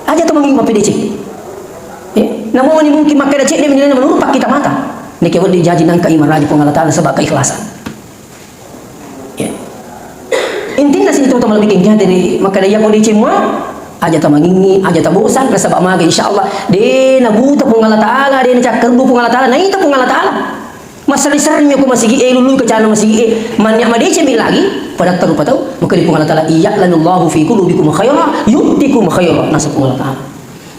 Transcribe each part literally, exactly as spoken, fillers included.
Aja to mangingi mappedeceng. Ya, namoni mungkin makkeda cedde mi nilai menurut pakkita mata. Neke wedding jaji nangka imaraji Puang Allah Ta'ala sebab keikhlasan. Ya. Intinna situ to malebbi kengkeng dari makkeda iya ko deceng mua, aja tamangingi, aja tabosang, nasaba maga insyaallah de nabuta Puang Allah Ta'ala, de nacakkardu Puang Allah Ta'ala, naita Puang Allah Ta'ala. Masseri-seri mi ko masigi e, lului kacana masigi e, mannia madeceng mi lagi, pada tarupa tau, makkeda Puang Allah Ta'ala, "Iya'lamillahu fi qulubikum khaira, yu'tikum khaira," naseng Puang Allah Ta'ala.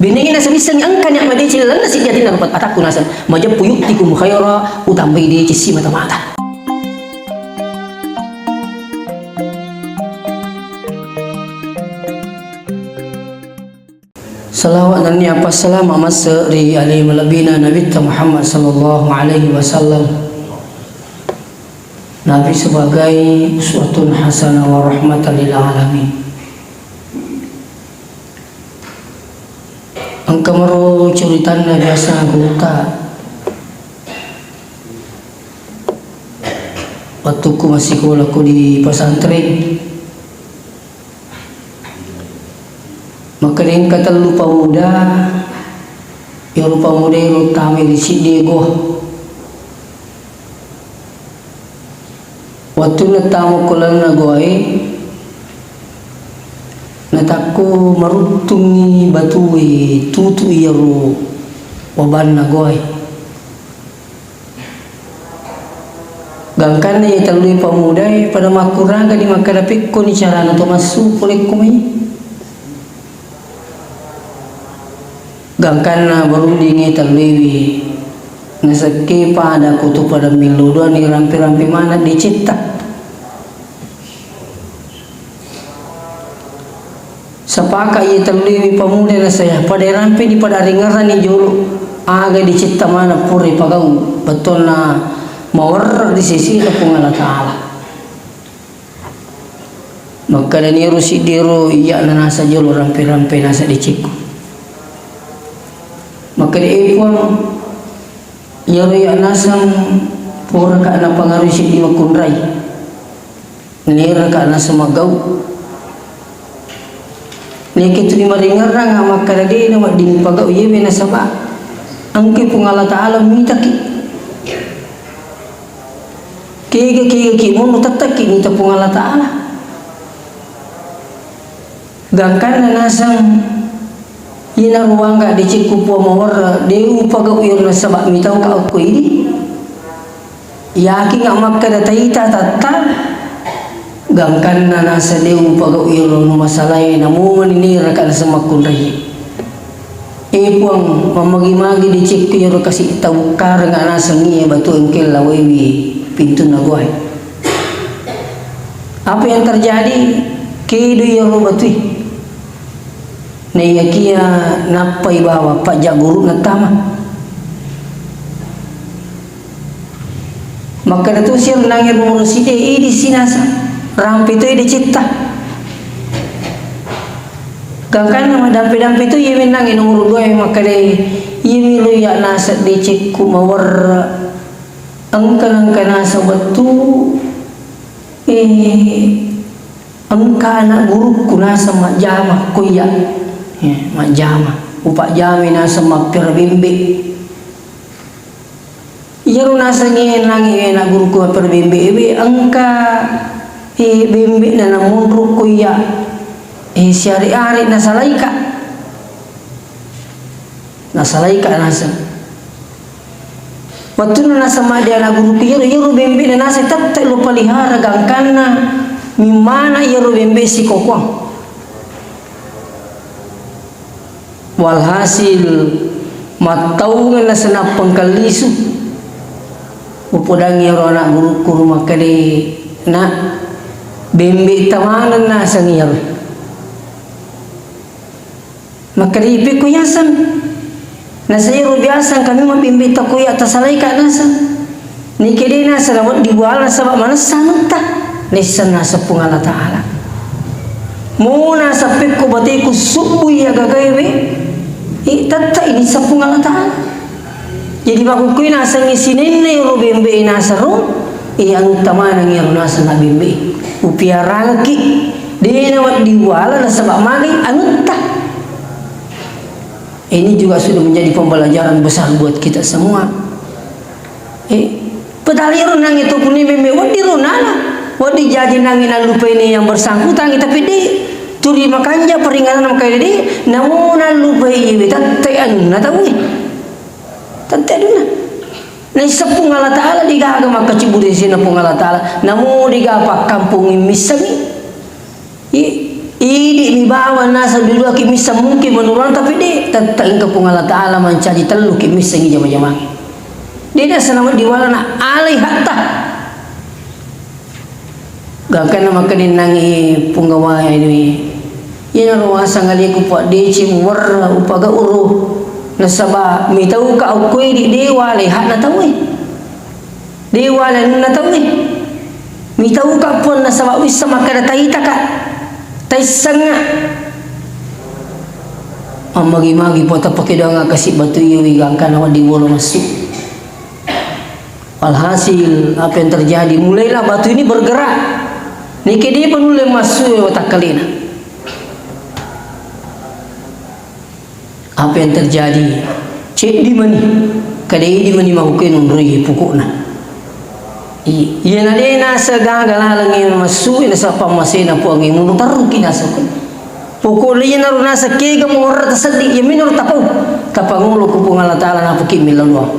Benengi nasabissengi engka niat madeceng lalenna siddi atinna rupa atakku naseng, majeppu yu'tikum khaira, utambai deceng simata-mata. Salawat nennia passalama masse ri ale malebbina Nabitta Muhammad sallallahu alaihi wasallam. Nabi sebagai uswatun hasanah wa rahmatan lil alamin. Engka maro curitanna biasa gurutta. Wettukku massikola ko di pesantren, makkeda engka tellu pemuda, iyaro pemuda ero tamai ri siddi goa. Wettunna tama ko lalenna goae, natakko maruttungngi batue tutu iyaro wabanna goae. Gangkanna iye tellue pemudae pada makkuragani makkeda, "Pekkoni carana to massu pole ko mai?" Gangkanna berundingnge telluewe, nasekke pada ko to pada millo doanni rampe-rampe maneng decetta. Sapaka iye telluewe pemuda nasaya, pada rampe di pada ringerrani jolo aga decetta maneng pura ipagau, bettuanna mawerre ri sesena Puang Allah Ta'ala. Makkedani ero siddi ero, "Iya'na nasa jolo rampe-rampe nasa decekku." Makkeda, "E Puang, iyaro iya' naseng poraka napangarui siddi makkunrai. Neraka naseng maggau." Nekitu maringerrang makkeda de' nawedding pagau iyewe nasaba engka Puang Allah Ta'ala mitaki. Kega-kega ki monro tettekki nita Puang Allah Ta'ala. Gangkanna naseng, "Iyana ruangga decekku Puang mawerre, de' upagau iyaro nasaba mitauka okko idi." Yakinga makkeda taita tatta, gangkanna naseng de' upagau iyaro nu masalae, namomani neraka naseng makkunrai. E Puang, mammagi-magi decekku iyaro kasi' tabukkarengnga naseng iye batu engkella waiwi pintunna goae. Apa yang terjadi? Kedo iyaro batui. Naiyakia nappai bawang pajjaguruna tama. Makkeda tosi ero nangnge nomoro siddi, idi sinasa, rampe toi decetta. Gangkanna madampe-dampe toi iyami nangnge nomoro dua e makkeda, "Iyami lo iya' nasa decekku mawerre." Engka nengka nasa wettu, eh, engka anak gurukku nasa majjama ko iya'. Eh, majjama. Upajjamai nasa mappira bembe'. Iyaro nasengnge nangnge anak gurukku mappira bembe' ewe, engka, eh, bembe'na namonro ko iya', eh, siare-are nasalaika. Nasalaika naseng. Wettunna naseng madde anak gurukku iyaro, iyaro bembe'na naseng tette' lo palihara gangkanna mimmana iyaro bembe' sikokoang. Walhasil, mattaungeng naseng nappengkang lisu. Upodangngi iyaro anak gurukku ro makkeda, "Nak, bembe'ta maneng naseng iyaro." Makkeda, "Ipekko yaseng." Naseng, "Iyaro biasa engka memang bembe'ta ko iya' tasalaika naseng." Naikia de' naseng nawedding buala nasaba manessa anutta. Naisseng naseng Puang Allah Ta'ala. Mo naseng pekko bateku subbui iya gagae we, eh, tette'i nisseng Puang Allah Ta'ala. Jadi makkukkui nasengngi sinenna iyaro bembe'e naseng ro, eh, anutta maneng iyaro naseng na bembe'e. Upiarangekki, de' nawedding buala nasaba magai anutta. Ini juga sudah menjadi pembelajaran besar buat kita semua. Eh, padahal iro nangnge to kunni memme wedding ro nala. Wedding jaji nangnge nallupaini yang bersangkutan, tapi de'. Turi makanja peringanan makkeda de', namo nallupai iwe tette anunna tauwe. Tette anunna. Naisseng Puang Allah Ta'ala de'gaga makkacibbu ri sesena Puang Allah Ta'ala. Namo de'gaga pakkampongi missengi. I-, idi' mi bawang naseng dua-duaki misseng mungkin menurang, tapi de', tette engka Puang Allah Ta'ala mancaji telluki missengi jama-jamangnge. De' naseng nama diwalana alai hatta. Gangkanna makkedinangngi punggawae dui. Iyanaro waseng aleku paddeceng muwerra upagauro. Nasaba mitauka okko idi' de' wale hakna tauwe. De' wale anunna tauwe. Mitauka Puang nasaba wisseng makkeda taitaka. Taissengnga. Mammagi-magi Puang tappakedoanga kasi batu iwi gangkanna wedding bolo massu. Alhasil, apa yang terjadi? Mulailah batu ini bergerak. Nike dia penulle massu watakkalena. Apa yang terjadi? Ceddi mani. Kada idi mani makuke nunrui pokokna. I-, iyana de' naseng gaga laleng massu, nasaba pammasena Puangnge mulo terruki naseng. Pokokna iyanaro naseng kega muwarra taseddi, iya minaro tapau. Tapangolo ku Puang Allah Ta'ala napuki millau doang.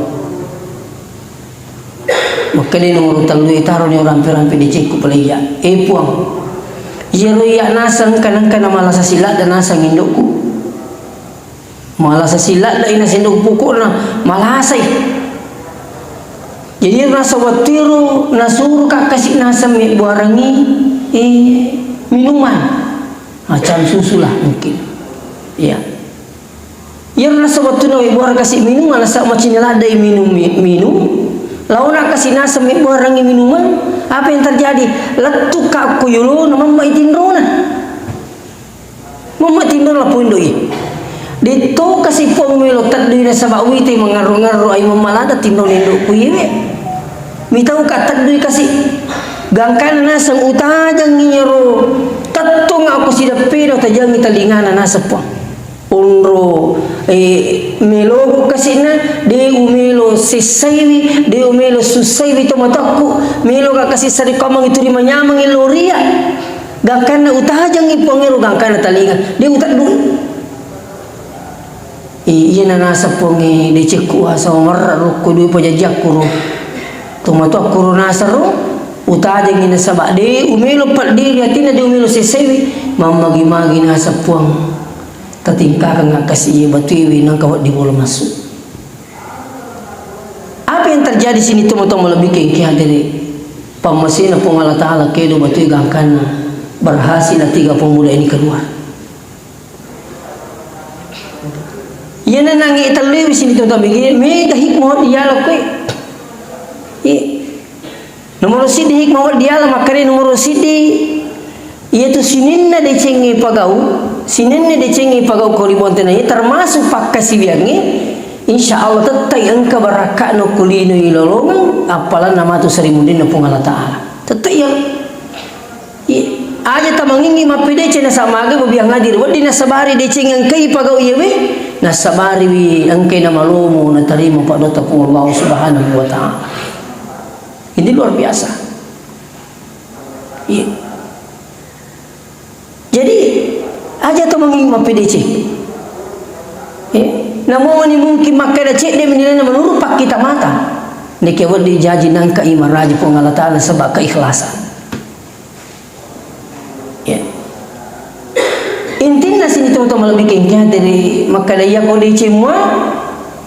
Makkeda nomoro tellu e, taroni rampe-rampe decekku pale iya. Eh, Puang, iyaro iya naseng engka, engka namalasa siladda naseng indokku. Malasa siladda i naseng indokku pokokna malasai. Jadi rasa wattiru nasuru ka kasi naseng mebbuarangi, eh, minuman. Macam susu lah mungkin. Iya. Iyaro naseng wettunna mebbuareng kasi minumang, nasaba macinna laddai minum, minum. Laona kasi naseng mebbuarengngi minumang, apa yang terjadi? Lettu ka ko yolona, mamma i tinrona. Mamma i tinrona lapong indoi. Detto kasi Puang melo teddui nasaba uwitai mangarro-ngarro ai mamma ladda tinrona indokku iyewe. Mitau ka teddui kasi. Gangkana naseng utajangngi iyaro tettonga ko sideppena, utajangngi telingana naseng Puang. Onro, eh, meloku kasi'na, de' umelo sessaiwi, de' umelo sussaiwi tomatoakku, meloka kasi sarekkoammengngi tuli manyamengngi loria. Gangkanna utajangngi Puangngero, gangkanna talinga, de' uteddu'i. Eh, iyana naseng Puangnge decekku asa mamerra rokko dui pajajiakku ro. Tomatoakku ro naseng ro, utajangngi nasaba de' umelo peddiri atinna, de' umelo sessaiwi, mammagi-magi naseng Puang. Tatingkakeng akkasi'e batuewe nengka wedding bolo massu. Apa yang terjadi sini, tomatoa malebbi kengke hadere? Pammasena Puang Allah Ta'ala kedo batue gangkanna berhasil tiga pemuda ini keluar. Iyana nangnge tellui sini tomatoa mege, mega hikmah dialog koe. Iya. Nomoro siddi hikmah wedding diala makkeda nomoro siddi, iyatu sininna decengnge pagau, sininna decengnge pagau ko ri Bonteng iya termasuk pakkasiwiangnge, insya Allah tettai engka barakka'na ko lino ilolongeng, appalanna matu sarimunrinna Puang Allah Ta'ala. Tettai iya. Iya. Aja tamangingngi mappedeceng nasaba magai mabiang hadir. Wedding nasabari deceng engkai pagau iyawe, nasabariwi engkai namalomo natarima paddotta Puang Allah Subhanahu wa Ta'ala. Ini luar biasa. Iya. Jadi, aja to manging mappedeceng. Ya, namoni mungkin makkeda cedde mi nilainya menurut pakkita mata. Neke wedding jaji nangka imaraji Puang Allah Ta'ala sebab keikhlasan. Ya. Intinna sini teman-teman lebih kengkeh dari makkeda iya ko deceng mua,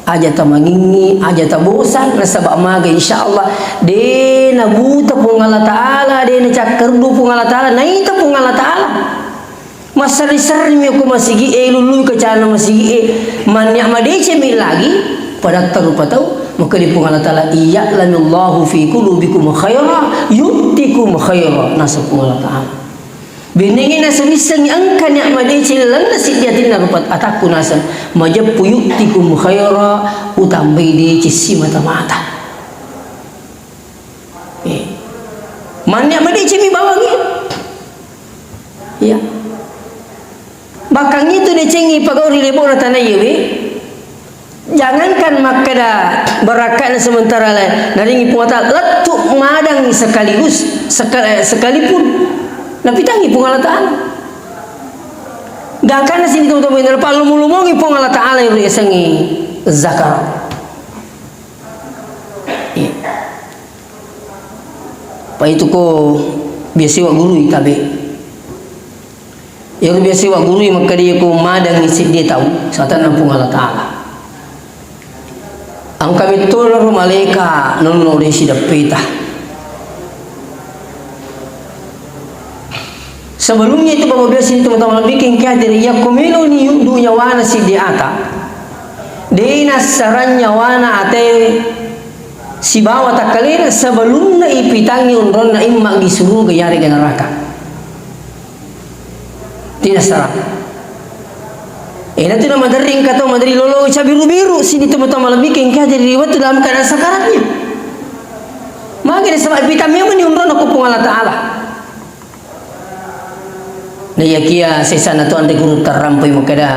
aja tamangingngi, aja tabosan, nasaba maga, insya Allah, de nabuta Puang Allah Ta'ala, de nacakkardu Puang Allah Ta'ala, naita Puang Allah Ta'ala. Massari-sarimi ko masigi e, lului kacana masigi e, mannia madeceng mi lagi, padatta rupa tau, makkeda Puang Allah Ta'ala, "Iya'lamillahu fi qulubikum khaira, yu'tikum khaira," naseng Puang Allah Ta'ala. Benengngi naseng missengngi engka nia madeceng lalenna siddi atinna rupa atakku naseng majeppu, yu'tikum khaira, utambai deceng simata-mata. Eh. Mannia madeceng mi bawangngi. Iya. Bahkan itu decengngi pagau ri lebo'na tana iyewe. Jangankan makkeda barakka'na sementara le-, naringi Puang Allah Ta'ala, lettu madangi sekaligus, seka-, sekalipun napitangi Puang Allah Ta'ala. Gangkanna sini teman-teman, nallumo-lumongi Puang Allah Ta'ala yang yasengnge zakar. Iya. Pa itu ko biasa wa guru tabe. Iyaro biasa wa gurui makkeda, iyako madangi seddie tau, satanna Puang Allah Ta'ala. Engka metto ro malaeka nonno ri sideppeta. Sebelumnya itu, Bapak Biasa itu, teman-teman, bikin khawatir, iyako meloni yuddu nyawana seddie ata, de nassarang nyawana ate sibawa takkalena sebelumna ipitangi onronna imma di suruga yarega neraka. Tidak salah. Eh, nanti nama dering kata maderi lolo cabiru-biru sini teman-teman lebih kengkeh jadi riwayat dalam keadaan sakaratnya. Maka dia sebab ipitangi memang ni onronna ku Puang Allah Ta'ala. Naiyakiya sesana tu anre guru tarrampai makkeda,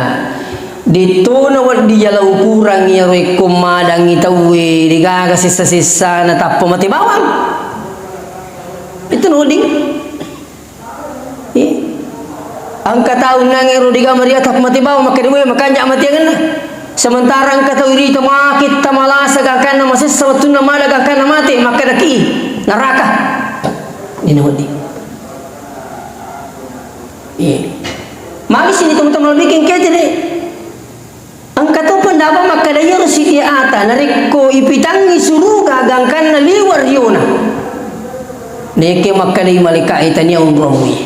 de'tona wedding jala ukurang iyaro ekko madangi tauwe, degaga sessa-sessana tappa mate bawang. Itu no wedding. Eh. Engka tau nangero dega maria tappa mate bawang, makkeda we makanja matiangenna. Sementara engka tau irita maketta malasa gangkanna masessa wettunna mala gangkanna mate, makkedaki neraka. Ini no wedding. Iya. Magi sini teman-teman bikin kecil deh. Engka to pendapat makkeda iyaro siti ata narekko ipitangi suruga gangkanna liwa riona. Neke makkeda malaikat e tania umromi.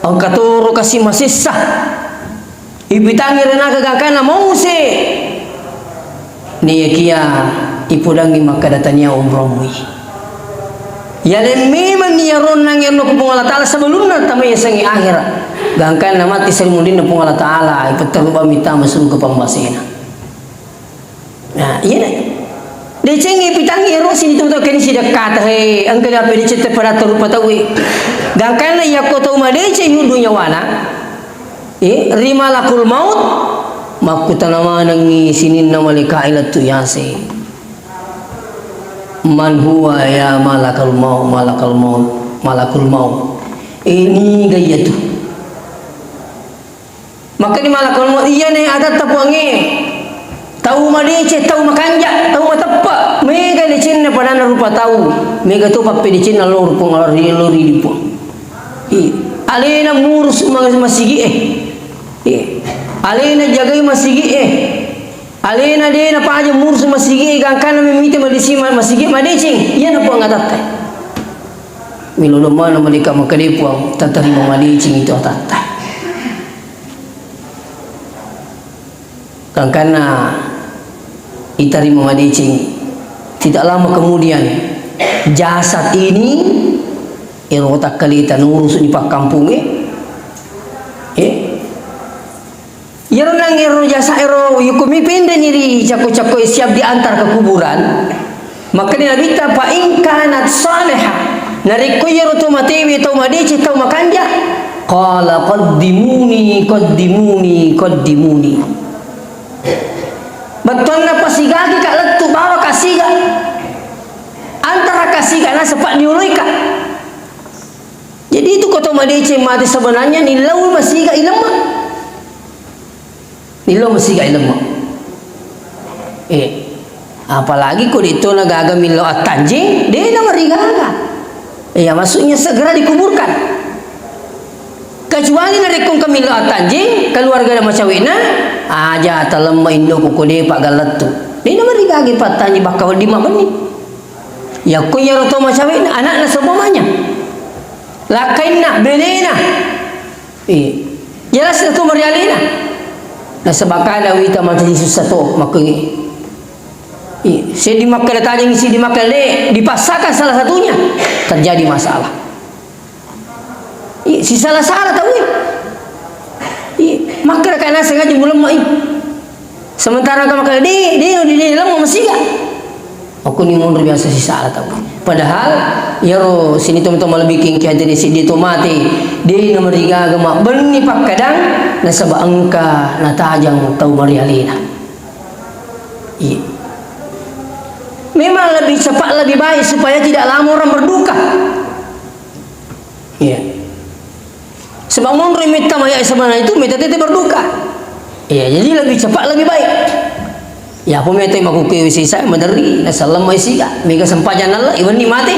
Engka toro kasi masessa. Ipitangi renaka gangkanna mause. Naiyakiya ipudangngi makkeda tania umromi. Yaleng memang iyaronna ngerno ku Puang Allah Ta'ala sebelumna tamai yasengnge akhirat. Gangkanna mati seri mundinna Puang Allah Ta'ala, ipetterubang mita masuk ke pammasena. Nah, iya deh. Decengnge pitangngi ero sini tu tau keni sidekkata, he, engka dia pedeceng te pada tau rupa tau, eh. Gangkanna iyako tau madeceng yuddu nyawana. Eh, ri malakul maut, makkutana manengngi sininna malaika e lettu yase. Man huwa ya malakal maut, malakal maut, malakul maut. Eh, niga iyatu? Makkani malakul maut, iyane atatta Puangnge. Tau madeceng, tau makanja, tau mateppe. Mega decenna padanna rupa tau. Mega to pappedecenna lo ri Puang, lo ri, lo ri Puang. Iya. Alena murus ma-, masigi e. Iya. Alena jagai masigi e. Alena de napaja murus masigi e, gangkanna memite madesi ma-, masigi madeceng. Iyana Puang atatta. Melo domana malika makkeda Puang, tatarima madeceng itu atatta. Gangkanna itarima madeceng. Tidak lama kemudian, jasad ini, ero takkalita nurusu di pakkampungnge, eh, iyaro nang ero jasad ero, yukumi pendeni ri cakko-cakko siap diantar ke kuburan. Makkeda Nabitta, "Fa in kanat salihah," narekko iyaro to matewe tau madeceng, tau makanja, qala, "Qaddimuni, qaddimuni, qaddimuni." Bettuanna pasigaki ka lettu bawa ka siga. Antara ka siga nasaba nioloika. Jadi itu ko to madeceng mate sebenarnya nillau masiga ilemma. Millau masiga ilemma. Eh, apalagi ko de'tona gaga millau attanjeng, de namarigaga. Iya, maksudnya segera dikuburkan. Kecuali narekko engka millau attanjeng, keluarga dan macawe'na, aja talemma indoku ko depa gallettu. De namarigaga pattanjeng bakka wedding mabbenni. Yakko iyaro to macawe'na, anakna seumpamanya. Lakkainna, benena. Iya. Jelas itu merialina. Nasaba kada wita mate susah to makkuingi. Iya. Seddi makkeda tajeng, seddi makkeda de, dipaksakan salah satunya, terjadi masalah. Iya, sisala-sala tau iya. Iya, makkeda kana sengaja mulemma i. Sementara engka makkeda de, de, de, de, lemma masiga. Aku ni monro biasa sisala tau. Padahal Iyaro sining tomatoa malebbi engkae hadere, seddi to mate, de namarigaga mabbenni pakkadang, nasaba engka natajang tau marialena. Iya. Memang lebih cepat, lebih baik supaya tidak lama orang berduka. Iya. Sebab monro metta mayat sebenarnya itu metta tette berduka. Iya, jadi lebih cepat, lebih baik. Ya, apa metta makuke sisa maderri, nasallam mai siga, mega sempajang nalla, iwenni mate.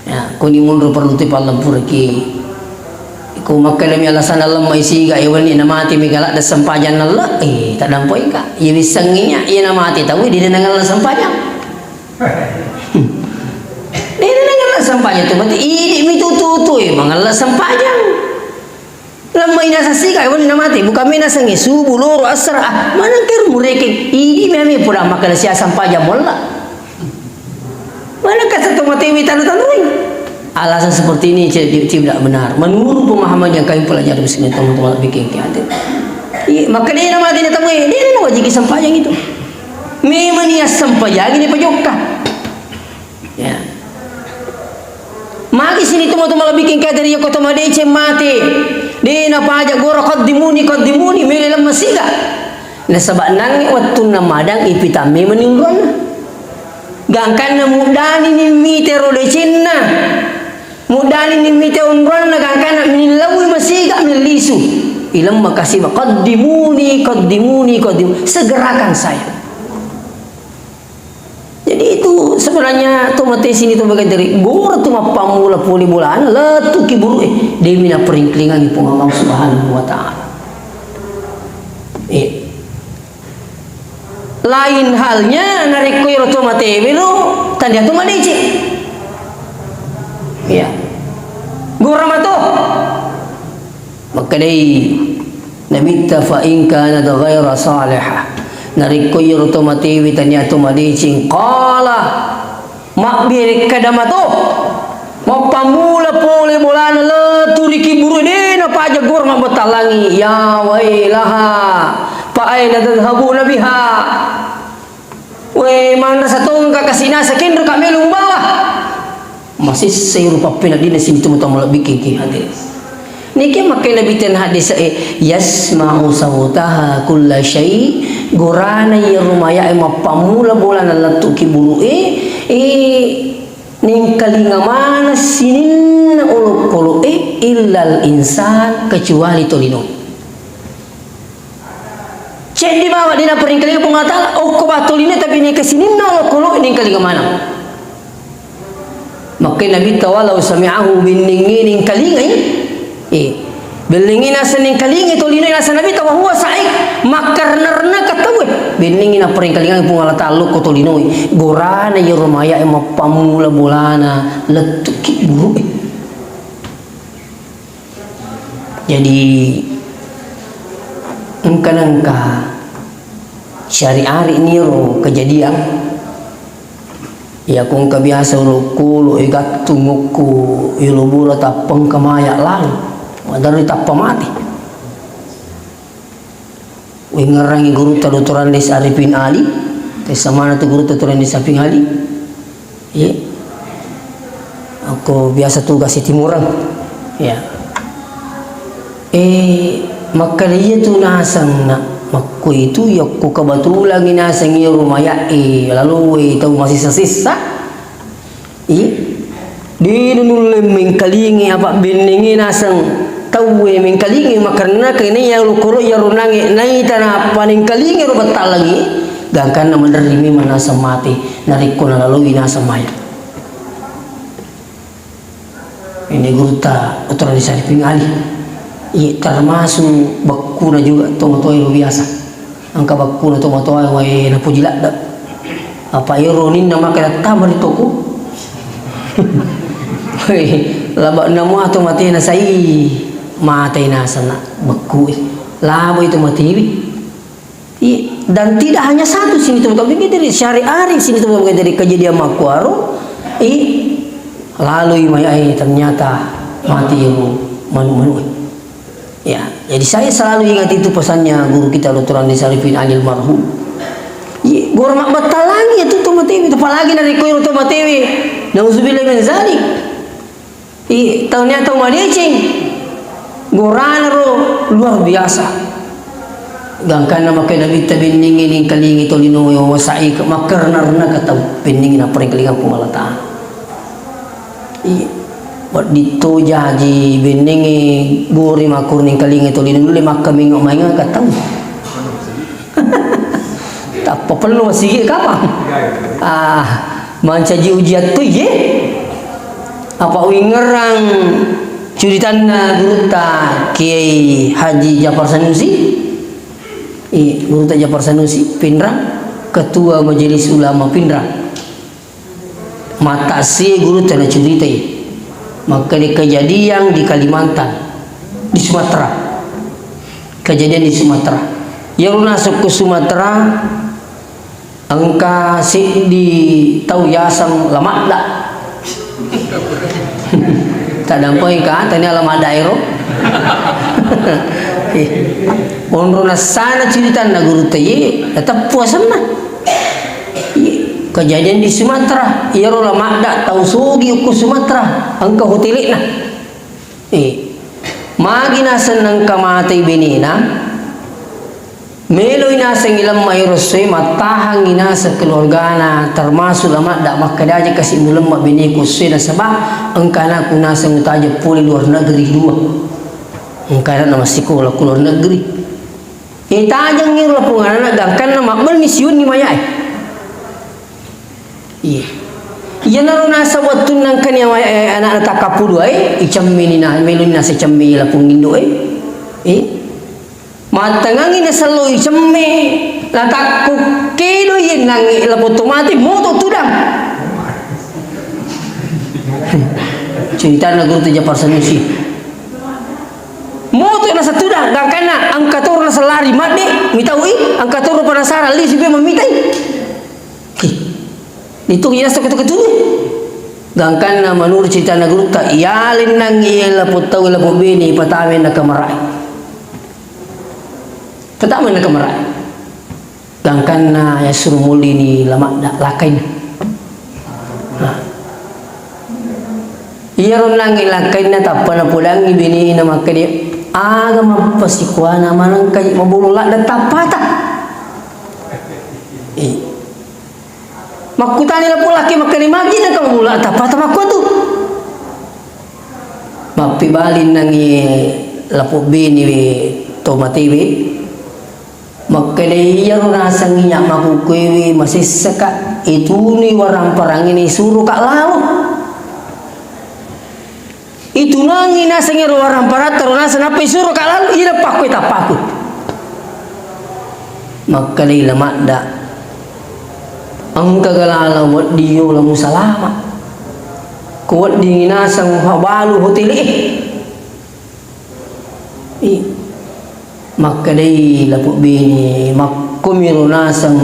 Ya, kuni monro perlu tu pallempuraki. Ko makkedami alasan nallemmai siga, iwenni namate mega ladde sempajang nalla, eh, taddampoi ka. Iya wissengnginya, iya namate tau, dia nangalla sempajang. Dena nangalla sempajang tu mate, idi mi tutu-tutu, eh, mangalla sempajang. Lemmai naseng siga, eh, wenni namate, bukan mi nasengnge subuh, loro, asar, ah, maneng keru murekeng, idi mi ame poda makkeda sia sempajang molla. Maneng kata tu mate mi tanu-tanui. Alasan seperti ini tidak, tidak benar. Menurut pemahaman yang kami pelajari, misalnya teman-teman bikin hati. Iya, maka dia namate na tau, eh, dia nawajiki sempajang itu. Memang niat sempajang ini pejokka. Ya. Magi sining tomatoa malebbi engkae hadere, iya ko to madeceng mate. De napaja gora, qaddimuni, qaddimuni, mele lemmeng siga. Nasaba nangnge wettunna madang ipitamme mani onronna. Gangkanna muddani ni mite ro decenna. Muddani ni mite onronna gangkanna millaui masiga millisu. Ilemmeng kasiba, qaddimuni, qaddimuni, qaddim-, segerakan saya. Jadi itu sebenarnya to mate sining tomatoa malebbi engkae hadere, gora tu mappammula pole bolana, lettu kiburu, eh, demi naperingkelingangi Puang Allah Subhanahu wa Ta'ala. Eh. Lain halnya narekko ero to matewe ro, tania to madeceng. Iya. Gora mato. Makkedai Nabitta, "Fa in kanat ghaira salihah." Narekko iyaro to matewe tania to madeceng, qala, mabbere kada mato, mappammula pole bolana lettu ri kiburu, de napaja gora mabbatallangi, "Ya wailaha, fa aina tadhhabuna biha?" We, manrasa tongka kasi nasa kenro ka melo mubawa. Masessai rupa peneddinna sining tomatoa malebbi engkae hadere. Niki makkedai Nabitta hadis e, "Yasma'u sautaha kulla syai," gorana iyaro maya'e mappammula bolana lettu kiburu e, e, nengkalinga maneng sininna olokolo e, illal insan, kecuali tolino. Ceddi bawang de naperingkelinga Puang Allah Ta'ala, okko ba tolino, tapi nengka sininna olokolo nengkalinga maneng. Makkedai Nabitta, "Walau sami'ahu," benningnge nengkalingai. Eh, benningnge naseng nengkalingai tolino naseng Nabitta, "wa huwa sa'iq," makkarna-rna ka tauwe. Benningnge naperingkelingai Puang Allah Ta'ala okko tolinoe. Gorana iyaro maya'e mappammula bolana lettu kiburu e. Jadi, engka nengka syari-ari niro kejadian. Iya, ko engka biasa olokolo e gattung okko ilo bola tappa engka maya lao. Maderri tappa mate. Uingerangi gurutta Doktor Andes Arifin Ali, tessa maneng tu gurutta Doktor Andes Arifin Ali. Iya. Okko biasa tugas i Timureng. Iya. Eh, makkeda iya tu naseng na, makkuitu yakko kebetulan i naseng iyaro maya'e laloe tau masessa-sessa. Iya. De nulle mengkalingai apa bennengnge naseng tauwe mengkalingai, makarena kenaiya olokolo iyaro nangnge naita nappa nengkalingai ro battallangi, gangkanna maderri memang naseng mate narekko nalaloi naseng maya. Ini gurutta Doktor Andi Sarifin Ali. Iya, termasuk bakkuna juga tomatoa ero biasa. Engka bakkuna tomatoa wae napuji ladde. Apa ero ninna maka nattama ri toko. Laba namua to matena sai, matai naseng na bakkue. Laba itu matewi. Iya, dan tidak hanya satu sining tomatoa mengederi, syari-ari sining tomatoa mengederi kejadian makkuaro, i, lalui mai ai ternyata mati ero manu-manu. Ya, jadi saya selalu ingat itu pesannya guru kita Doktor Andi Sarifin Ali almarhum. Iya, Gora mabbattalangi iyatu to matewe, apalagi narekko ero to matewe, nauzubillah min zalik. I, tau nia tau madeceng, gorana ro luar biasa. Gangkanna makkeda Nabitta, bennengngi nengkalingi tolinoe, wawasa'i ke-, makkarna-rna ka tau, bennengngi nappa nengkalinga Puang Allah Ta'ala. Iya. Wedding to jaji bennengnge gori makkurni kalinga toli nulle makkaminga mainga ka tau. Tappa pello masigi kapang. Ah, mancaji ujian to iye. Apa uingerang curitanna gurutta Kiai Haji Jafar Sanusi? Iya, gurutta Jafar Sanusi, Pinrang, Ketua Majelis Ulama Pinrang. Matassie gurutta nacuritai. Makkeda kejadian di Kalimantan, di Sumatera. Kejadian di Sumatera. Iyaro naseng ko Sumatera, engka seddi tau yaseng Lamadda. Taddampengika, tania Lamadda ero. Eh, onro nassana curitanna gurutta iye, nateppu asenna. Iya, kejadian di Sumatera, iyaro Lamadda tau sogi okko Sumatera, engka hotele'na. Eh, magi naseng nengka matei benena, meloi naseng ilemma ero essoe, mattahangi naseng keluargana, termasuk Lamadda, makkeda aja kasi mulemma beneku essoe, nasaba engka anakku naseng utajeng pole luar negeri dua. Engka anakna massikola ku luar negeri. Eh, tajeng ero lapong anana, gangkanna mabbenni siunni mayae. Iya. Iyanaro naseng wettunna engkani awa-, eh, anakna takkappudua e, icemmeni na-, meloni naseng cemme lapong indoe. Eh. Mattengangi nasello icemme, natakko kedo iye nangnge lapong to mate, moto tudang. Curitanna gurutta Jafar Sanusi. Moto naseng tudang, gangkanna engka toro naseng lari madde, mitaui, engka toro penasaran, lisi pe mammitai. Ki, itu iya sokatu-katu. Gangkanna menurut curitanna gurutta, iyalennang iya lapong tau, lapong bene, ipatama na kamarae. Patama na kamarae. Gangkanna yasuro mullini Lamadda lakkainna. Nah. Iyaro nangnge lakkainna tappa napodangngi benena makkeda, aga mappasikuana manengka mabolo ladda tappata. Eh. Makkutani lapong lakkai makkeda, magi nengka mabolo ladda tappata makkuatu. Mappibali nangnge lapong bene we to matewe. Makkeda, iyaro naseng iya makkukkuewe masessaka, itunui waramparangnge isuroka lalo. Itunangi naseng ero waramparatta ro naseng nappa isuroka lalo, ina pakkue tappaku. Makkedai Lamadda, engka galala wedding yola musalama. Ko weddingi naseng balu hotele e. I, makkedai lapong bene, makkomiro naseng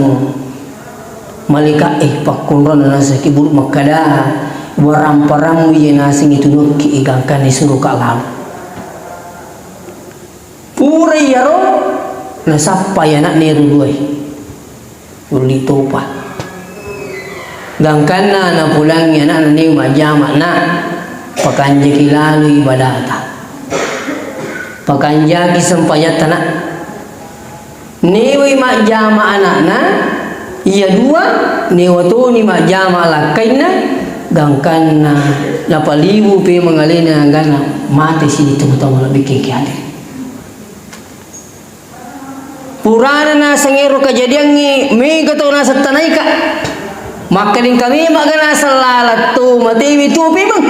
malaika e, pakkonronna naseng ki bulu makkeda, waramparammu iye naseng itunukki, igangkanna isuroka lalo. Pura iyaro, nasappai anakna ero duae. Ulli topa. Gangkanna napulangngi anakna, newe majjama, Nak, pakanjaki lalo ibadata. Pakanjaki sempajatta, Nak. Newai majjama anakna, iya dua, newa toni majjama lakkainna, gangkanna napaliwu pemeng alena, gangkanna mate sini tau-tau malebbi kengke ate. Purana naseng ero kejadiangnge, mega tau naseng tanaika. Makkedai engka memang ga naseng lalang to matewe tuo pemeng.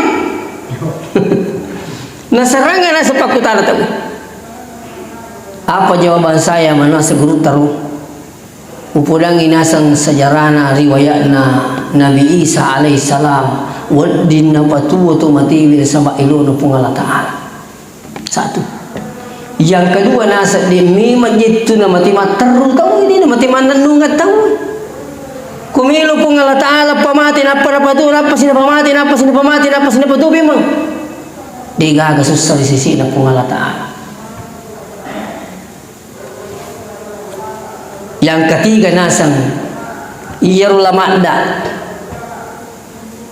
Naserangga naseng pakkutana tau. Apa jawaban saya, manaseng gurutta ro? Upodangngi naseng sejarahna, riwayatna Nabi Isa alaihissalam, wedding napatuo to matewe nasaba elona Puang Allah Ta'ala. Satu. Yang kedua, naseng de memang jettu namate matteru tau, de namate mannennungeng tau. Ko melo Puang Allah Ta'ala pamate, nappa napatuo, nappa sinapamate, nappa sinapamate, nappa sinapatuo memang. De gaga sussa ri sisina Puang Allah Ta'ala. Yang ketiga naseng, Iyaro La Madda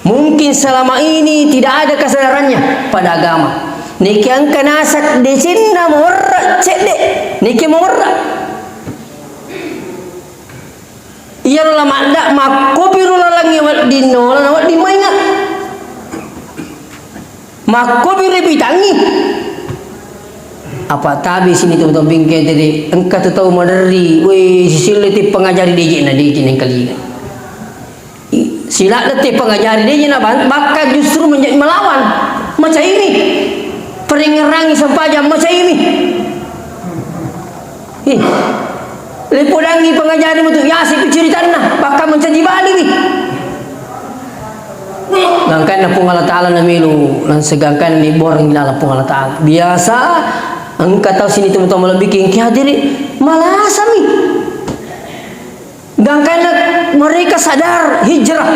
mungkin selama ini tidak ada kesadarannya pada agama. Niki engka naseng decenna mawerra cedde, niki mawerra. Iyaro La Madda makkopiro lalengnge wedding nola na wedding mainga. Makkopiro ipitangngi. Apa tabe sini tau-tau bingke tadi engka tu tau maderri, weh, sisille ti pengajari dejek na dejek nengkalinga. I, siladde te pengajari de jena ban-, bakka justru menjadi melawan. Macaimi. Peringerangi sempajang macaimi. Ih. Lepodangi pengajari metu, yasi pi ceritanna, bakka mencaji baliwi. Gangkanna Puang Allah Ta'ala namelu, langsung gangkanna ni boreng nala Puang Allah Ta'ala. Biasa, engka tau sini teman-teman lebih kengki hadiri, malasami. Gangkanna mereka sadar hijrah.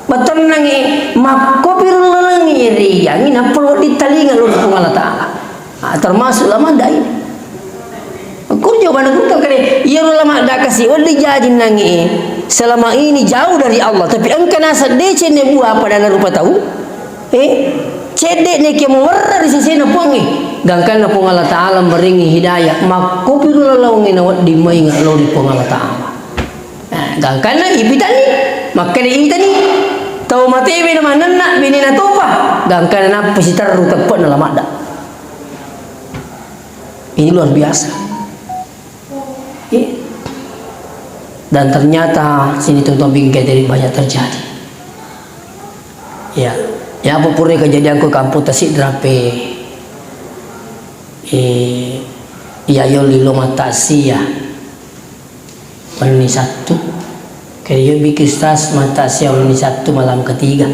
Matennangngi, makkopiro lalengngi riangngi, nappa wedding talinga lao ri Puang Allah Ta'ala. Ah, termasuk La Madda ini. Kur jawabanna kur tau kare, iyaro La Madda kasi, wedding jaji nangngi. Selama ini jauh dari Allah, tapi engka naseng deceng ne buah pada rupa tau. Eh, cedde' neke mawerra ri sesena Puangnge. Gangkanna Puang Allah Ta'ala marengngi hidayah, makkopiro lalaungnge nawedding mainga lao ri Puang Allah Ta'ala. Nah, gangkanna ipitanni, makkeda ipitanni, tau matewe na manenna, benena topa, gangkanna nappa siterru teppe'na La Madda. Ini luar biasa. Iya. Dan ternyata sini tau-tau bingkai jadi banyak terjadi. Ya, ya apa pura kejadian ku kampung Tasik Drape. Eh, iya yo lilo mata sia. Wenni Sattu. Kede yo biki ustaz mata sia wenni Sattu malam ketiga.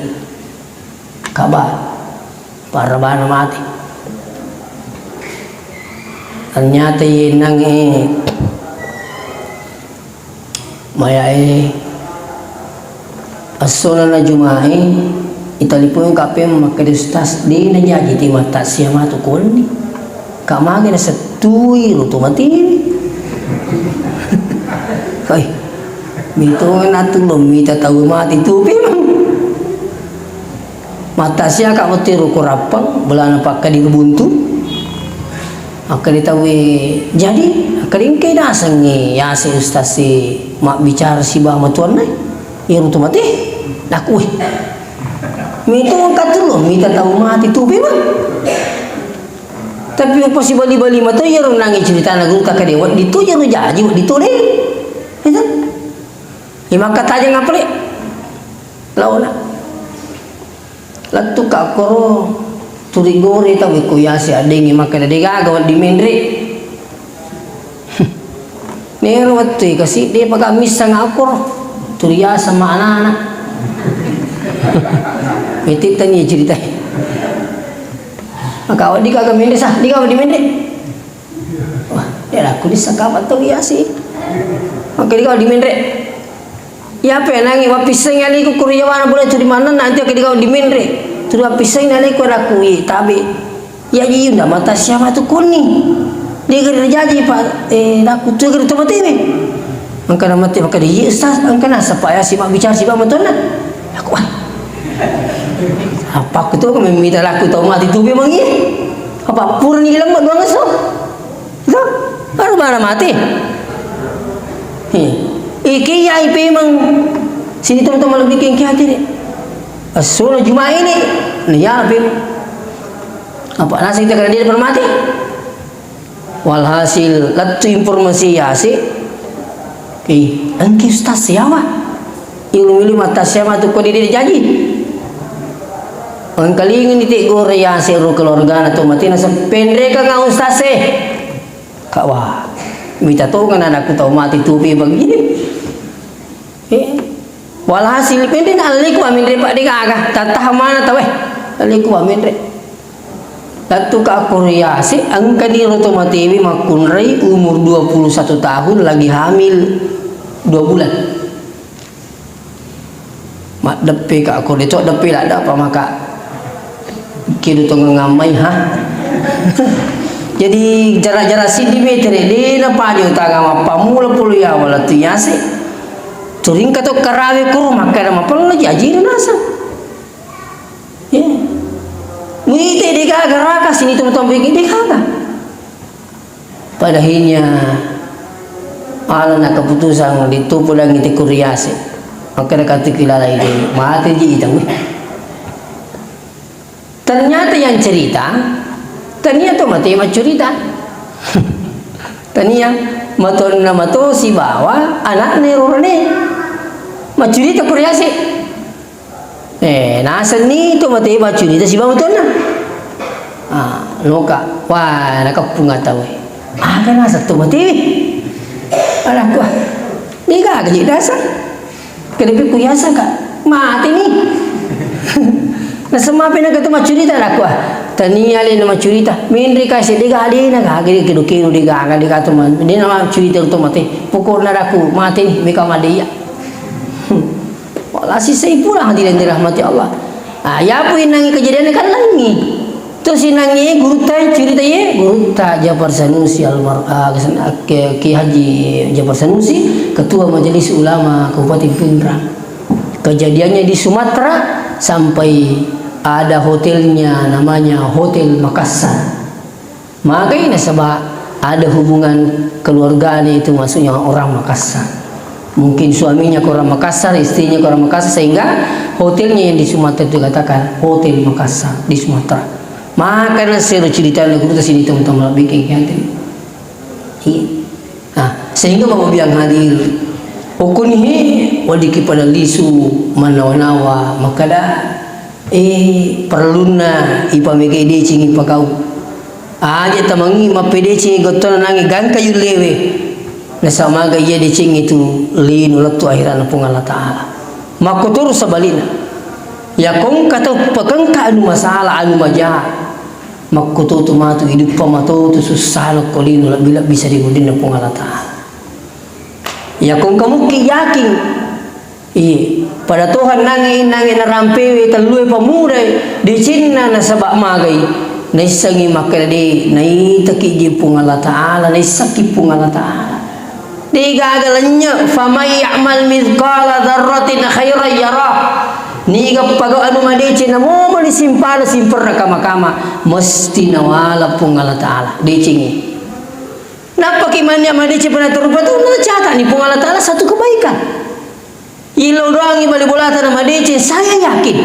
Kaba, parabana mati. Ternyata yenang eh Mayae, essona na Jumae, italipoi kape makkeda ustaz, de' najaji ti mattasia matu konni. Ka magi nasettui ro to mati. Hai, mito na tulung mita tau mati tu memang. Mattasia ka wettu ro ko Rappang, belana pakkadi ro Buntu. Akkadi tauwe, jadi, akkadi engkai nasengngi yase ustaz si mabbicara sibawa matuanna, iyaro tu mate, nakku, weh. Mito engka tu lo, mita tau mati tu memang. Tapi upasibali-bali mato iyaro nangi ceritana guru takkade, wedding tu iyaro jaji, wedding tu de. Itu. Iya makkatajeng apa, Le? Laona. Lettuka koro turi gore tau ko yase addengngi makkeda de gaga wedding menre. Nero wettu kasi de paga missang akkoro turi yaseng ma anak-anak. Mitittani cerita. Maka wedding gaga menre sa, de gaga wedding menre. Wah, de' lakku disseng kapang tau yasi. Maka de gaga wedding menre. Iya pe nangi wappissengi aleku kuri yawana boleh turi maneng nanti ake de gaga wedding menre. Turi wappissengi aleku lakku i tabe. Iya ji unda mata siapa tu konni. De geri jaji pa, eh, lakku tu geri tu mati ni. Engka na mati maka de iya ustaz, engka na sapa yasi mabbicara sibawa matonna. Aku wah. Apa aku tu memita lakku tau mati tu memang iya. Apa purani lemma doang so. Itu baru mana mati. He. Iki ya ipemang. Sini teman-teman lebih kengki hati deh. Essona Juma ini, nah ya pemang. Apa nasi kita kena dia mati? Walhasil, lettu informasi yase. Ih, engki ustaz siapa? Ilmu-ilmu atas siapa tu kau dididik jaji? Engkalinga ni te gore yase ro keluargana tu mati naseng penrekang ustaz e. Kak wah, mita tonga anakku tau mati tu pi bagi. Eh, walhasil penre na aleku wa menre pa de gaga, tattaha mana tau eh. Aleku wa menre. Lettu ka akkoro yase, engkani ro to matewe makkunrai umur dua puluh satu tahun lagi hamil dua bulan. Maddeppe ka akkoro de to deppe ladda apa maka kedu tongengngammai ha. Jadi, jarak-jarak siddi metere, de' napaja utanga mappammula polo yawa lettu yase. Turingka to karawe kuro, makkeda mapella ji ajire naseng. Ya. Muite de' gaga raka sini tomatoa mabekeng de' gaga. Pada akhirnya, alana keputusan di tu pulang itu kuriase. Makkeda katu kilala ide, mate ji ita, weh. Ternyata yang cerita, tania to mate maccurita. Tania, matonna mato sibawa anakna rurane. Maccurita kuriase. Eh, nasenni to mate maccurita sibawa matonna. Ah, loka. Wah, nakappung ata we. Aga naseng to mate? Anakku, ah. De' gaga ji naseng. Kenapa ku yaseng ka? Mate ni. Naseng mape na kata maccurita anakku, ah. Tania le na maccurita. Menre ka sedde ga de' na gaga de' kedo-kedo de' gaga de' kata ma-, de' na maccurita to mate. Pokokna anakku, mate ni, meka made iya. Wala sisai pulang hadirin dirahmati Allah. Ah, yapo innangi kejadian kan langi. Terus innangi gurutta cerita ye, gurutta Jafar Sanusi almar-, ah, kesan-, ah, Ki, Ki Haji Jafar Sanusi, Ketua Majelis Ulama Kabupaten Pinrang. Kejadiannya di Sumatera sampai ada hotelnya namanya Hotel Makassar. Magai nasaba ada hubungan keluarganya itu, maksudnya orang Makassar. Mungkin suaminya ke orang Makassar, istrinya ke orang Makassar, sehingga hotelnya yang di Sumatera itu dikatakan Hotel Makassar di Sumatera. Maka nasero ceritana gurutta sini teman-teman bikin kantin. Iya. Nah, sehingga Bapak biang hadir. Okunihe wadiki pada lisu manawa-nawa, makada Eh, parellunna ipamegei deceng ipakau. Aja tamangi mappedecengi gottona nangi gangka yullewe. Nasaba maga iya deceng itu lino lettu akhirana Puang Allah Ta'ala. Makkotoro sabalina. Yakongka tau pakengka anu masalah, anu maja. Makkototo matu iduppa matoto sussana ko lino lebbi-lebbi sari weddinna Puang Allah Ta'ala. Yakongka mukki yakin Iye, pada toha nange, nange narampewe tellue pemuda decenna nasaba magai. Naissengi makkeda de, naitaki je Puang Allah Ta'ala, naissakki Puang Allah Ta'ala. De gaga lennye, faman ya'mal mithqala dzarratin khairan yarah. Niga pagau anu madeceng namo mani simpana simperna kama-kama, mesti nawala Puang Allah Ta'ala. Decengi. Nappaki mania madeceng pada terupa tu, nacatani Puang Allah Ta'ala satu kebaikan. Illau doangi bali bolata na madeceng, saya yakin.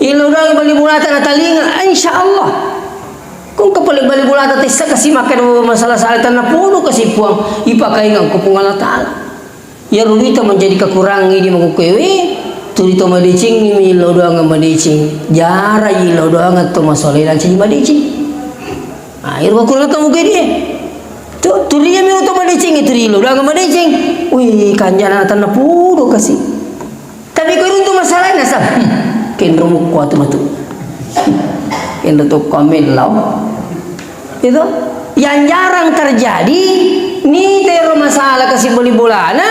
Illau doangi bali bolata na talinga, insya Allah. Kong kepala bali bolata tessa kasi makan masalah salah tanah podo kasi Puang, ipakainga ko Puang Allah Ta'ala. Iyaro duita menjadi kekurangan di makukkewe, tuli to madecengi mi illau doangan madeceng. Jara illau doangan to masolena cai madeceng. Ah, iro kekurangan to mukedi. Tu, turiya mi to madeceng, turi illau doangan madeceng. Wih, kanjana tanah podo kasi. Tapi ko runtu masalahna sa. Hmm, kenro mukko atu matu. Kenro to komen lau. Itu yang jarang terjadi, ni tero masalah kasi bali bolana,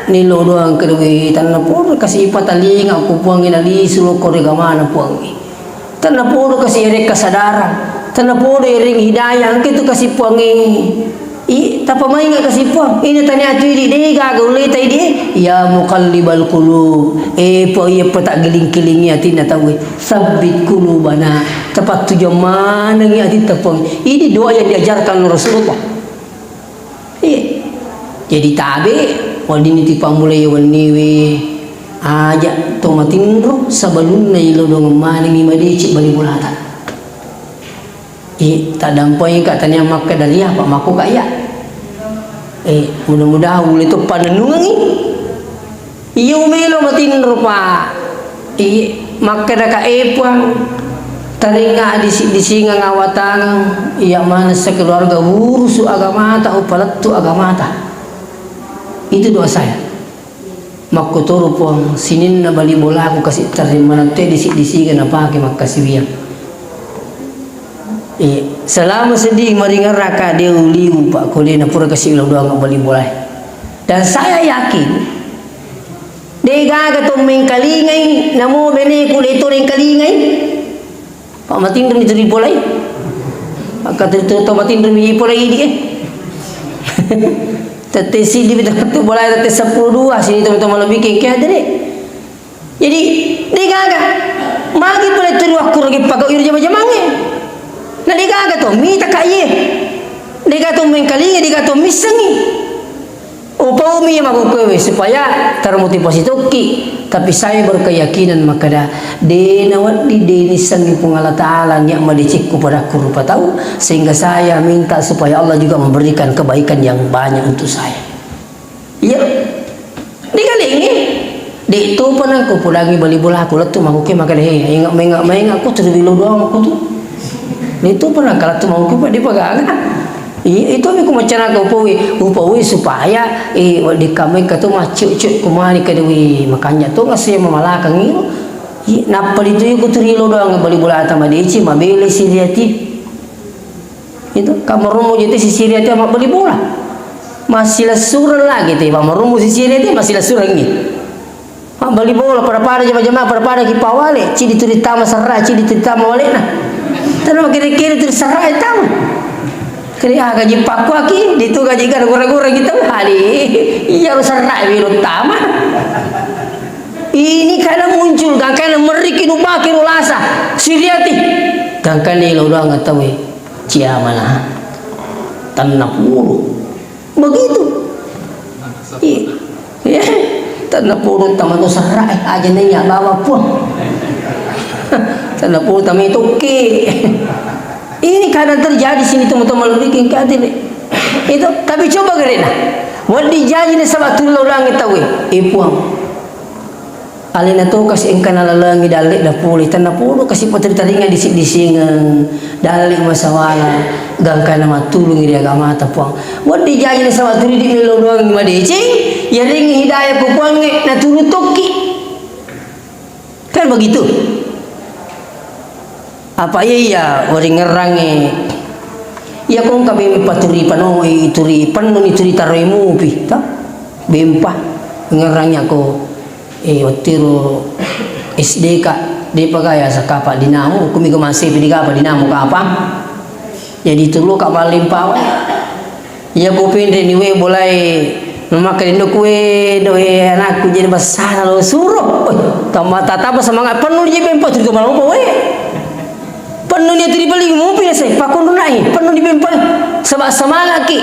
ni lo doang kedue tanna podo kasi patalinga ku Puang ina lisu lo kore gamana Puang. Tanna podo kasi ere kesadaran, tanna podo ere hidayah, engke tu kasi Puang. I, tapamainga kasi Puang, ini tania tu idi de gaga uleta idi, ya muqallibal qulub, eh, po iya peta giling-gilingi atinna tauwe. Tsabbit qulubana, tapattujang manengngi atitta Puang. Ini doa yang diajarkan Rasulullah. Iya. Jadi tabe, weddinni tipammulai wenniwe, aja to matinro sabalunna ilodongeng manengngi madeceng bali bolata. Iya, taddampengika tania makkeda ri apa makko ka iya. Eh, mudah-mudahan ulai to panennungengngi. Iya umelo matinro, Pak. Iya, makkedaka, "Eh, Puang, taringa disi-, disingang awatangeng, iya maneng sekeluarga urusu agamata, upalettu agamata." Itu doa saya. Makkotoro, Puang, sininna bali bolaku kasi tarring maneng te disi-, disinga napake makkasiwiang. Iya, selama seddi maringerraka de uliu, Pak, ko de napura kasi lao doang bali bolae. Dan saya yakin, de gaga to mengkalingai, namo beneku leto rengkalingai. Pak, matinroni tu ripolai. Maka tu, tu, tu, batin demi pole idi, eh. Tette sidi, tu, tu, boleh tette sepuluh dua, sini, tu, tu, malah bikin kayak tadi. Jadi, degaga. Magi pole tu, aku lagi pakai iru jama-jamange. Nah, degaga tu, mita kak ye. Degaga tu, mengkalingi, degaga tu, missengi. Upaumi makkukkuewe supaya termotivasi tokki, tapi saya berkeyakinan makkeda, de nawedding de nissengngi Puang Allah Ta'ala nia madecekku padakku rupa tau, sehingga saya minta supaya Allah juga memberikan kebaikan yang banyak untuk saya. Iya, dikalengi, de topa nangko pudangi bali bolaku lettu makkukkue makkeda, he, inga, menga, menga, aku tu bilo doang aku tu. De topa nangka lettu makkukkue, de pagaga. Iya, itu mi ku macanaka upaui, upaui supaya, eh, wedding kamekka tu macciuk-ciuk kumani kedewi makanja tu ngasih mamalakang iro. Iya, nappa ditu iku tu rilo doang bali bolata madeceng, mabele siriati. Itu, kamarummu jete sisiriati mabbali bola. Massilessureng lagi te, kamarummu sisiriati massilessurengi. Mabbali bola, pada-pada jama-jama, pada-pada ki pawale, cidi tuli tama serra, cidi tuli tama walena. Tena makere-kere tuli serra e tama. Kere, ah, gaji pakkuaki, ditu gaji gara gora-gora gitu. Hali, iya ro serra e welo tama. Ini kana muncul, gangkana merriki nubaki ro lasa, siriati. Gangkana ilo doang tawe, ciamana. Tanna puru. Begitu. Iya. Iya. Tanna purutta matu serra, eh, aja naiya bawa pun. Tanna purutta mai tokki. Ini kadang terjadi sini teman-teman bikin kadir. Itu, tapi coba gere nah. Wedding jaji nasaba tullo ulangi tauwe. Eh, Puang. Alena to kasi engka nalalengi dalle na pole, tanna podo kasi pateri-teringa disi-disingeng, dalle masawala, gangkana mattulungi ri agamata, Puang. Wedding jaji nasaba tuli di melo doang madeceng, yarengngi hidayah ku Puangnge, naturu tokki. Kan begitu? Apa iya, iya, waringngerangnge, iya kongka bempa turi panoi, turi pennuni, turi taroi mupi, to? Bempa, ngerangnya ko, eh, wattiro S D ka, depa gaya sakapa dinamu, kumi ko masih pidi kapa dinamu kapa. Jadi tulu ka paling pawai. Iya, ku pinreni we bolai memakai ndo kue do, eh, anakku jadi besar lo suro. Tambah tatapa semangat penuh je bempa turi malampa we. Penuh ni turi beli mupi ya saya, pakon nai, penuh di bempa. Sebab semangat ki.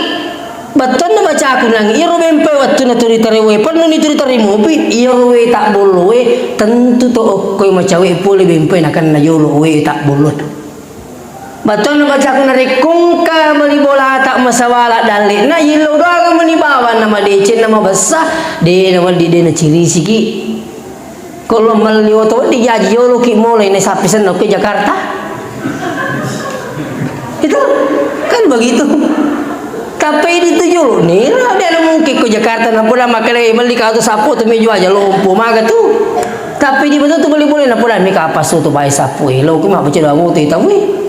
Battonna bacaku nang, iyaro bempa wettunna turi tare we, penuh ni turi tare mupi, iyaro we tak bollo we, tentu to okkoi macawe pole bempa nakanna jolo we tak bollo. Battonna bacaku narekko engka mali bolata masawala dalle'na, yello doang mani bawang na madeceng na mabessa, de na wedding de na cirisiki. Ko lo melli oto wedding jaji yoloki mulai na sappi senna ke Jakarta. Itu kan begitu. Tapi di tu jolo nira, de na mungkin ko Jakarta na poda makkeda melli ka tu sappo tu mejo aja lompo maga tu. Tapi di betul tu boleh-boleh na poda mi kapas tu bai sappo e, lo ku mabbaca doang tu tawi.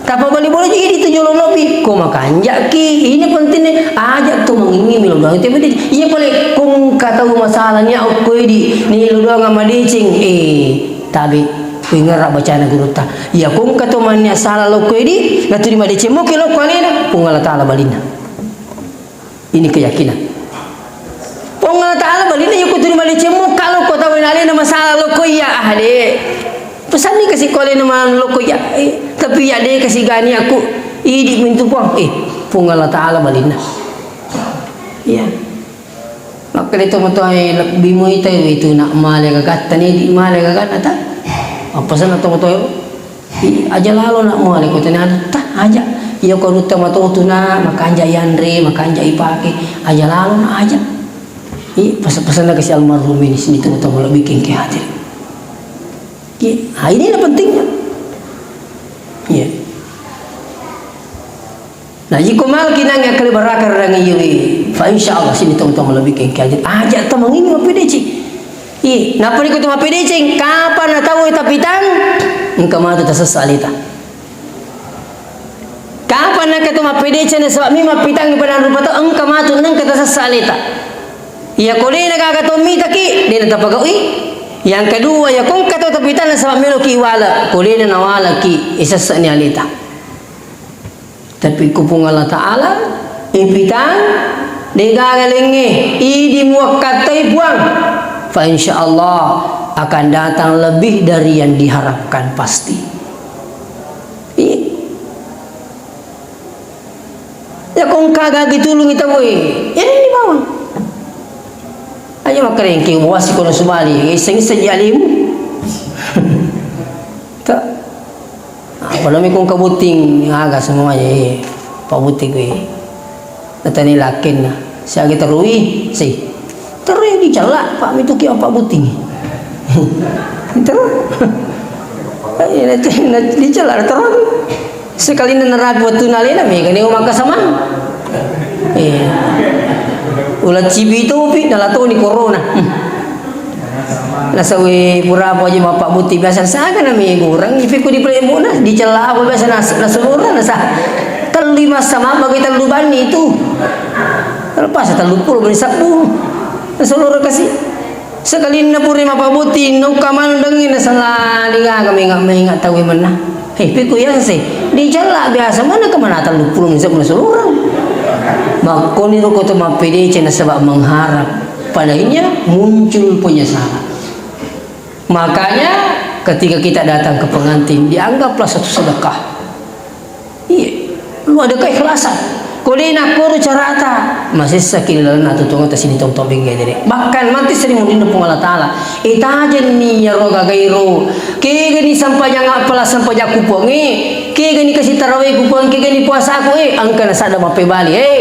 Tappa bali bola ji idi tu jolo lobi. Ko makanjaki, ini penting ne. Aja tu mangimmi lo doang. Tapi dia, iya pale kongka tau masalah ni au ko idi. Ni lo doang madeceng. Eh, tabe. Kuingara bacana gurutta. Iya kongka tau manni asala lo ko idi. Natu di madeceng mo ke lo ko alena. Puang Allah Ta'ala balinna. Ini keyakinan. Puang Allah Ta'ala balinna, iya ko tuli madeceng mukka lo ko tau na alena masalah lo ko iya, ah, de. Pesanni kasi ko alena man lo ko iya, eh, tapi iya de kasi gani aku, idi mintu Puang, eh, Puang Allah Ta'ala balinna. Iya. Makkeda to matoa, eh, lebbi muita itu nak male gagatta ni, di male gagatta ta. Apa sana to matoa? I, aja lalo nak muale ko tena ta, aja. Iya ko rutta matotu na, makanja yanre, makanja ipake, aja lalo na aja. I, pasa-, pasana kasi almarhum ini sini tau-tau lebih kengke hadir. Iya, ah, ini yang pentingnya. Iya. Nah, iko malki nangnge akkale baraka rangi yewe. Fa insya Allah sini tau-tau malebbi kengke aja. Aja tamang ini mapedeceng. Iya, napa niko tu mapedeceng? Kapan na tau tapitang? Engka matu tasessa aleta. Kapan naka tu mapedeceng nasaba mi mapitang pada rupa tau engka matu nengka tasessa aleta. Iya ko dena gaga to mitaki, dena tapagaui. Yang kedua, ya kongka to tapitang nasaba meloki wala, ko dena nawalaki, isessa ni aleta. Tapi ku Puang Allah Ta'ala, ipitang, degaga lengnge, idi muwakkattai Puang. Fa insya Allah akan datang lebih dari yang diharapkan pasti. Iya. Ya, kong kagagi tulungi tauwe. Ya, ini bawang. Aja makkerengke, wasi kono subali, iseng-iseng ji alimu. Tak. Apa nami kong kabuting, aga semuanya, eh, Pak Buting, eh. Natani lakinna. Siagi terui, si. Terui dicela, Pak, itu kia Pak Buting. Terus. Eh, nanti, nanti dicela, terus. Sekalina narapi wettunna alena, mega ni makkasamang. Iya. Ula cibi topi, nalatoni corona. Hmm. Nasawi pura apa aja Bapak Buti biasa saga nami goreng, ipi ku di pelemu'na, dicela apa biasa nas-, nasulureng, nasa. Tellu masa mabagi tellu banni itu. Terlepas tellu puluh menit sabbu. Nasulureng kasi. Sekalinna pura mapabbuti, naukka maneng dengngi, nasalali gaga menga-menga tauwe mennang. Hei, pekko yase, dicella biasa mana kemana tellu puluh menit sabbu nasulureng. Makkoniro ko to mappedece nasaba mengharap. Padanya muncul penyesalan. Makanya, ketika kita datang ke pengantin, dianggaplah satu sedekah. Iya, lu ada keikhlasan. Ko de nakkoro carata, masessaki lalenna atuo-tuongetta sining tau-tau bengge dere. Bahkan matti sering mundinna Puang Allah Ta'ala. Itajenni iyaro gagairo. Kegani sampajang appala sampajang ku Puangnge. Kegani kasi tarawih ku Puang, kegani puasaku, eh, engka nasadda mappebali. Eh,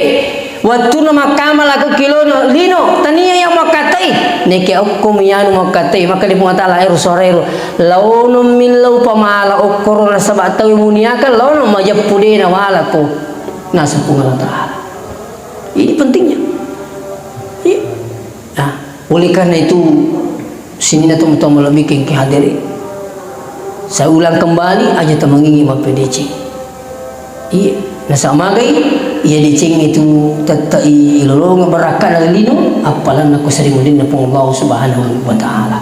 Wettunna makkama lako kilono, lino, tania yang makkatai. Neke okko miyanu makkatai, maka di Puang Ta'ala ero suara ero. Laono millau pamala okkoro nasaba tau muniaka laono majeppu de nawalako. Naseng Puang Allah Ta'ala. Ini pentingnya. Iya. Nah, oleh karena itu, sininna tomatoa malebbi engke hadere. Saya ulang kembali, aja tamangingi mappedece. Iya, nasaba magai, iya deceng itu tettai ilolonga barakkana lino, appalanna ko sering mundinna Puang Allah Subhanahu wa Ta'ala.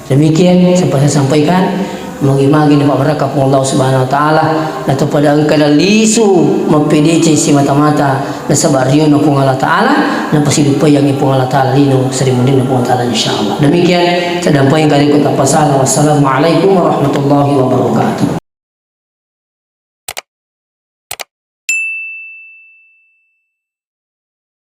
Demikian sempat saya sampaikan. Magi-magi napabbarakka Puang Allah Subhanahu wa Ta'ala, natopada engka nalisu mappedece simata-mata, nasaba riona Puang Allah Ta'ala, napasidupaiangi Puang Allah Ta'ala lino sering mundinna Puang Allah Ta'ala, insyaallah. Demikian, sedampai kaliku tapasala. Wassalamualaikum warahmatullahi wabarakatuh.